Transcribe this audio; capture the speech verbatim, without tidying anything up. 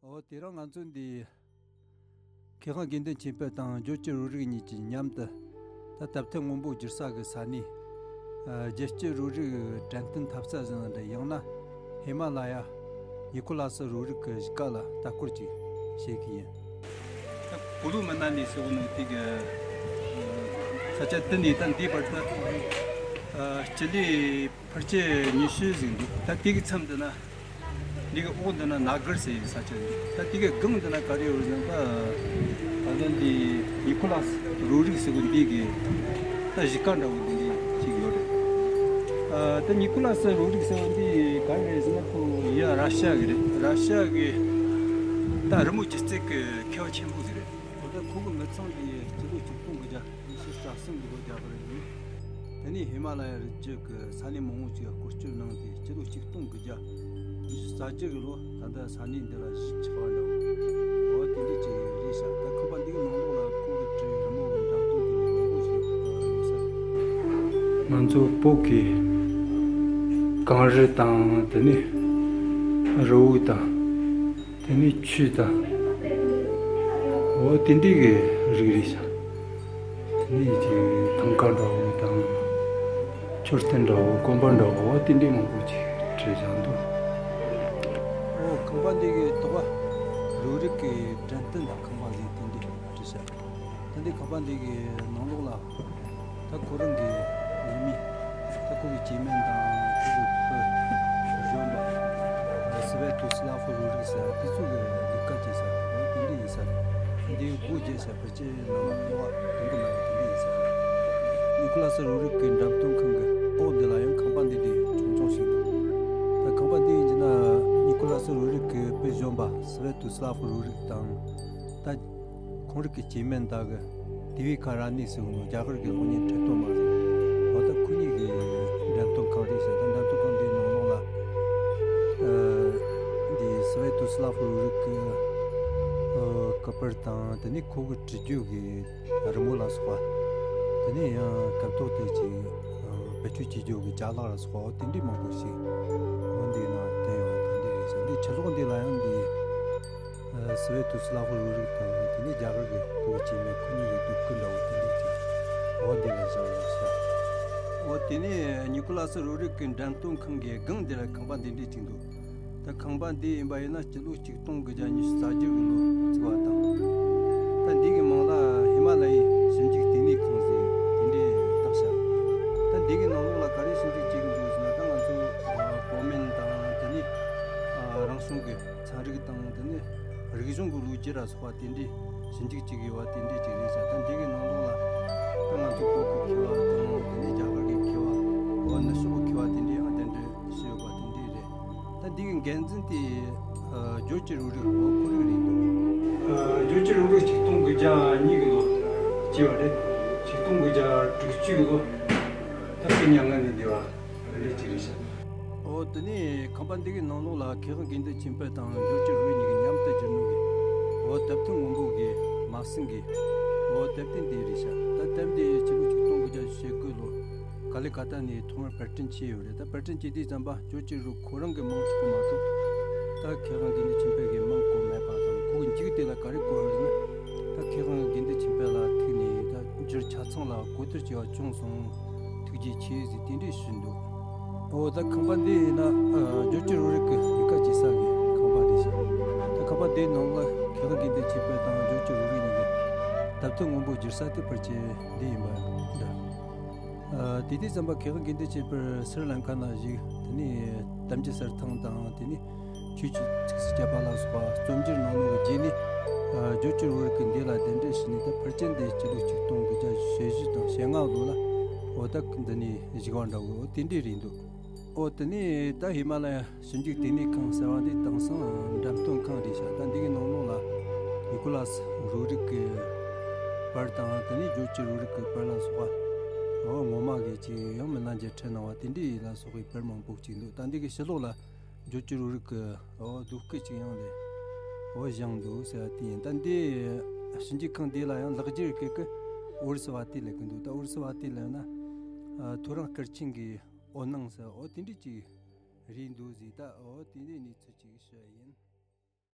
འོ་དེ་རིང་ང་ཚོ་འདི་མཁས་དབང་དགེ་འདུན་ཆོས་འཕེལ་དང་ཇོ་ཅི་རུ་རིག་གཉིས་ཀྱིས་མཉམ་དུ་ད་དེབ་ཐེར་སྔོན་པོ་བསྒྱུར་ས་གི་ས་གནས། ཨ། རྒྱལ་སྤྱི་རུ་རིག་དྲན་རྟེན་ཐེབས་རྩ་ཟེར་ན་འདྲ། ཡང་ན་ཧི་མ་ལ་ཡ་ཉི་ཀོ་ལ་སི་རུ་རིག་གི་གཞིས་ཀ་ལ་ལྟ་སྐོར་ཅིག་བྱེད་གི་ཡིན། ད་གུ་ལུ་མི་ན་ནི་ཟེར་བ་ནང་དེ་གི་ས་ཆ་དེ་ནས་ད་འདིའི་བར་དུ། ཨ། སྤྱི་ལེ་ཕལ་ཆེར་ཉི་ཤུ་ཟིག་འདུག་ད་དེ་གི་མཚམས་འདི་ན། འདི་གི་འོག་འདི་ན་ན་གར་ཟེར་ཡི་ས་ཆ་འདུག་ད་དེ་གི་སྒང་འདི་ན་ག་རེ་ཡོད་ཟེར་ན། ད་ད་ལྟ་འདི་ཉི་ཀོ་ལ་སི་རུ་རིག་ཟེར་གི་འདི་གི་ད་གཞིས་ཀ་འདྲ་བོ་འདི་འདྲ་ཅིག་ཡོད་རེད། ཨ། ད་ཉི་ཀོ་ལ་སི་རུ་རིག་ཟེར་བ་འདི་ག་རེ་རེད་ཟེར་ན། ཁོ་ཡ་ར་ཤ་གི་རེད། ར་ཤ་གི་ད་རི་མོ་སྒྱུ་རྩལ་གི་མཁས་པ་ཆེན་པོ་ཟིག་རེད། འོ་ད་ཁོ་གི་མི་ཚང་འདི་སྤྱི་ལོ་ཆིག་སྟོང་དགུ་བརྒྱ་ཉི་ཤུ་རྩ་གསུམ་གི་ལོ་རྒྱ་གར་ཡིན། དེ་ནས་ཧི་མ་ལ་ཡ་རི་རྒྱུད་ཀྱི་ས་གནས་མང་བོ་ཅིག་སྐོར་སྐྱོད་གནང་སྟེ། སྤྱི་ལོ་ཆིག་སྟོང་དགུ་བརྒྱ་ཉི་ཤུ་རྩ་བརྒྱད་གི་ལོ་ད་ལྟ་ས་གནས་འདི་ལ་གཞིས་ཆགས་པ་འདྲ་བོ། འོ་དེ་འདྲ་ཅིག་རེད་ཤག་ད་ཁང་པ་འདི་གི་ནང་ལོགས་ལ་ཁོ་གི་བྲིས་རི་མོ་གི་འགྲེམས་སྟོན་དེ་འདྲ་མང་པོ་ཞིག་ཡོད་ས་རེད། ང་ཚོ་བོད་ཀྱི་གངས་རི་དང་། དེ་ནས་རི་བོ་དང་། དེ་ནས་ཆུ་དང་། འོ་དེ་འདྲའི་གི་རིགས་རེད་ཤག་དེ་ནས་ཅིག་ཐང་ཀ་འདྲ་བོ་དང་། མཆོད་རྟེན་འདྲ་བོ། དགོན་པ་འདྲ་བོ། འོ་དེ་འདྲའི་མང་པོ་ཅིག་བྲིས་བཞག་འདུག་འོ་ཁང་པ་འདི་གི་ཐོག་རུ་རིག་གི་དྲན་རྟེན་དང་ཁང་པ་ཟེར་དེ་འདྲ་བྲིས་ཤག་ད་འདི་ཁང་པ་འདི་གི་ནང་ལོགས་ལ། ད་ཁོ་རང་གི་ནང་མི། ད་ཁོ་གི་སྐྱེ་དམན་དང་། ཁོ་གི་བུ་གཞོན་པ། སི་ཝེ་ཏུ་སི་ལ་ཧྥུ་རུ་རིག་ཟེར་དེ་ཚོ་གི་ལས་ཀ་བྱེད་ས། འོ་དེ་འདྲ་ཡིན་ས་རེད། འདི་སྒོ་བརྒྱབ་ས་ཕལ་ཆེར་ནང་ལ་ལྟ་བ་དེ་འདྲ་མེད་པ་དེ་འདྲ་ཡིན་ས་རེད། ཉི་ཀོ་ལ་སི་རུ་རིག་གི་འགྲེམས་སྟོན་ཁང་གི་འོག་འདི་ལ་ཡང་ཁང་པ་འདི་འདྲ་ཆུང་ཆུང་ཞིག་འདུག་ད་ཁང་པ་འདི་ཡིན་གྱི་ན་ཉི་ཀོ་ལ་སི་རུ་རིག་གི་བུ་གཞོན་པ་སི་ཝེ་ཏུ་སི་ལ་ཧྥུ་རུ་རིག་དང་། ད་ཁོང་རིགས་ཀྱི་སྐྱེ་དམན་དག་གི་དེ་བི་ཀ་ར་ནི་ཟེར་གི་ནོ། རྒྱ་གར་གྱི་གློག་བརྙན་འཁྲབ་སྟོན་པ་ཟེར། འོ་ད་ཁོ་གཉིས་ཀྱི་འགྲེམས་སྟོན་ཁང་རེད་ཟེར། ད་འགྲེམས་སྟོན་ཁང་འདིའི་ནང་ལོགས་ལ། ཨ། འདི་སི་ཝེ་ཏུ་སི་ལ་ཧྥུ་རུ་རིག་གི་ཨ་སྐུ་པར་དང་། དེ་ནས་ཁོ་གི་བྲིས་རྒྱུ་གི་རི་མོ་ལ་སོགས་པ། དེ་ནས་ཡང་སྐབས་ཐོག་དེ་ཅིག་ཨ་བེད་སྤྱོད་བྱེད་རྒྱུ་གི་ཅ་ལག་ལ་སོགས་པ། འོ་དེ་འདྲའི་མང་པོ་ཞིག་འོ་འདི་ན་བསྟན་ཡོད་པ་དེ་འདྲ་རེད་ཟེར། འདི་ཕྱི་ལོགས་འདི་ལ་ཡང་འདི། ཨ། སི་ཝེ་ཏུ་སི་ལ་ཧྥུ་རུ་རིག་དང་། དེ་ནས་རྒྱ་གར་གྱི་ཁོ་གི་སྐྱེ་དམན་ཁོ་གཉིས་ཀྱི་སྡོད་ཁུལ་འདྲ་བོ་དེ་འདྲ་ཅིག་འོ་འདི་ལ་བཞག་ཡོད་ས། འོ་དེ་ནས་ཉི་ཀོ་ལ་སི་རུ་རིག་གི་འགྲེམས་སྟོན་ཁང་གི་སྒང་འདི་ལ་ཁང་པ་འདི་འདྲ་ཅིག་འདུག་ད་ཁང་པ་འདི་ཡིན་པ་ཡིན་ན་སྤྱི་ལོ་ཆིག་སྟོང་དགུ་བརྒྱ་ཉི་ཤུ་རྩ་བརྒྱད་གི་ལོ་བཙུགས་པ་དང་། ད་འདི་གི་མིང་ལ་ཧི་མ་ལ་ཡའི་ཞིབ་འཇུག་ལྟེ་གནས་ཁང་ཟེར་དེ་འདྲ་བཏགས་ཤག་ད་འདི་གི་ནང་ལོགས་ལ་ག་རེ་ཞིབ་འཇུག་བྱེད་ཀྱི་འདུག་ཟེར་ན། ད་ང་ཚོ་བོད་སྨན་དང་། དེ་ནས་ཨ་རང་བྱུང་གི་ཚན་རིག་དང་། དེ་ནས་རིག་གཞུང་གི་ལོ་རྒྱུས་ལ་སོགས་པ་དེ་འདྲའི་ཞིབ་འཇུག་བྱེད་ཀྱི་ཡོད་པ་དེ་འདྲའི་ཅིག་རེད་ཤག་ད་འདི་གི་ནང་ལོགས་ལ་ད་ང་ཚོ་བོད་ཀྱི་མཁས་པ་དང་། དེ་ནས་རྒྱ་གར་གྱི་མཁས་པ། འོ་ནུབ་ཕྱོགས་ཀྱི་མཁས་པ་དེ་འདྲའི་ཡང་གདན་འདྲེན་ཞུས་ཡོད་པ་དེ་འདྲའི་རེད། ད་འདི་གི་འགན་འཛིན་དེ་ཨ་ཇོ་ཅི་རུ་རིག་འོ་ཁོ་རང་རེད་འདུག་ཨ་ཇོ་ཅི་རུ་རིག་ཆིག་སྟོང་དགུ་བརྒྱ་གཉིས་གི་ལོ་སྐྱེས་པ་རེད། ཆིག་སྟོང་དགུ་བརྒྱ་དྲུག་ཅུ་གི་ལོ་ད་དཔེ་མྱ་ངན་ལས་འདས་པ་རེད་ཅིག་རེད་ཤག་འོ་དེ་ནས་ཁང་པ་འདི་གི་ནང་ལོགས་ལ་མཁས་དབང་དགེ་འདུན་ཆོས་འཕེལ་དང་ཇོ་ཅི་རུ་རིག་གཉིས་ཀྱིས་མཉམ་དུ་བསྒྱུར་ནོ་གི་འོ་དེབ་ཐེར་སྔོན་པོ་གི་མ་ཟིན་གི་འོ་དེབ་དེ་འདི་རེད་ཤག་ད་དེབ་འདི་ཕྱི་ལོ་ཆིག་སྟོང་དགུ་བརྒྱ་ཞེ་དགུ་ལོ་ཀ་ལི་ཀ་ཏ་ནས་ཐོག་མར་པར་སྐྲུན་བྱས་ཡོད་རེད། ད་པར་སྐྲུན་བྱས་དུས་ཙམ་པ་ཇོ་ཅི་རུ་ཁོ་རང་གི་མིང་གཅིག་པོ་མ་གཏོགས། ད་མཁས་དབང་དགེ་འདུན་ཆོས་འཕེལ་གྱི་མིང་བཀོད་མེད་པ་དང་། ཁོ་གི་མཇུག་དེ་ལ་ག་རེ་བཀོད་ཡོད་ཟེར་ན། ད་མཁས་དབང་དགེ་འདུན་ཆོས་འཕེལ་ལ་ཐུག་ནས་ད་འགྱུར་ཆ་ཚང་ལ་གོ་བསྡུར་བྱས་པ་བྱུང་སོང་། ཐུགས་རྗེ་ཆེ་ཟེར་དེ་འདྲས་ཞུས་འདུག་འོ་ད་ཁང་པ་འདི་ཡིན་ན་ཨ་ཇོ་ཅི་རུ་རིག་གི་ལས་ཀ་བྱེད་ས་གི་ཁང་པ་རེད་ཤག་ད་ཁང་པ་འདིའི་ནང་ལ་མཁས་དབང་དགེ་འདུན་ཆོས་འཕེལ་དང་ཇོ་ཅི་རུ་རིག་གཉིས་ཀྱི་དེབ་ཐེར་སྔོན་པོ་བསྒྱུར་ས་དེ་ཕལ་ཆེར་འདི་ཡིན་པ་འདྲ། ཨ། དེ་དུས་ཙམ་པ་མཁས་དབང་དགེ་འདུན་ཆོས་འཕེལ་སི་རི་ལང་ཀ་ན་བཞུགས། དེ་ནས་དམ་ཆོས་ཟུར་ཐང་དང་། དེ་ནས་ཆོས་ཀྱི་ཚིགས་སུ་བཅད་པ་ལ་སོགས་པ་རྩོམ་སྒྱུར་གནང་ནོ་གི་རྗེས་ནས། ཨ། ཇོ་ཅི་རུ་རིག་གིས་འདི་ལ་གདན་འདྲེན་ཞུས་ནས། ད་ཕལ་ཆེར་འདི་སྤྱི་ལོ་ཆིག་སྟོང་དགུ་བརྒྱ་ཞེ་བཞི་དང་ཞེ་ལྔ་ལོ་ལ་འོ་ད་འདི་ནས་བཞུགས་པ་འདྲ་བོ་འོ་དེ་འདྲས་རེད་འདུག་འོ་དེ་ནས་ད་ཧི་མ་ལ་ཡ་ཞིབ་འཇུག་ལྟེ་གནས་ཁང་ཟེར་བ་འདི་དེང་སང་འགྲེམས་སྟོན་ཁང་རེད་ཤག་ད་འདི་གི་ནང་ལོགས་ལ་ནི་ཀོ་ལ་སི་རུ་རིག་གི་པར་དང་། དེ་ནས་ཇོ་ཅི་རུ་རིག་གི་པར་ལ་སོགས་པ། འོ་ངོ་མ་གི་ཅིག་ཡང་མིན་ན་མཇལ་འཕྲད་གནང་བ་དེ་འདྲའི་ལ་སོགས་པའི་པར་མང་པོ་ཅིག་འདུག་ད་འདི་གི་ཕྱི་ལོགས་ལ་ཇོ་ཅི་རུ་རིག་གི་འོ་རྡོ་སྐུ་ཅིག་ཡང་ལས་འོ་བཞེངས་འདུག་ཟེར་བ་དེ་ཡིན། ད་འདི་ཞིབ་འཇུག་ཁང་འདི་ལ་ཡང་ལེགས་སྒྱུར་གི་གི་ཨུ་རུ་སུ་བ་ཏི་ལབ་གི་འདུག་ད་ཨུ་རུ་སུ་བ་ཏི་ལབ་ན་ཨ་ཐོ་རངས་སྐར་ཆེན་གི་འོད་སྣང་ཟེར་འོ་དེ་འདྲ་ཅིག་རེད་འདུག་ཟེར། ད་འོ་དེ་འདྲའི་གནས་ཚུལ་ཅིག་ཞུ་ཡ་ཡིན།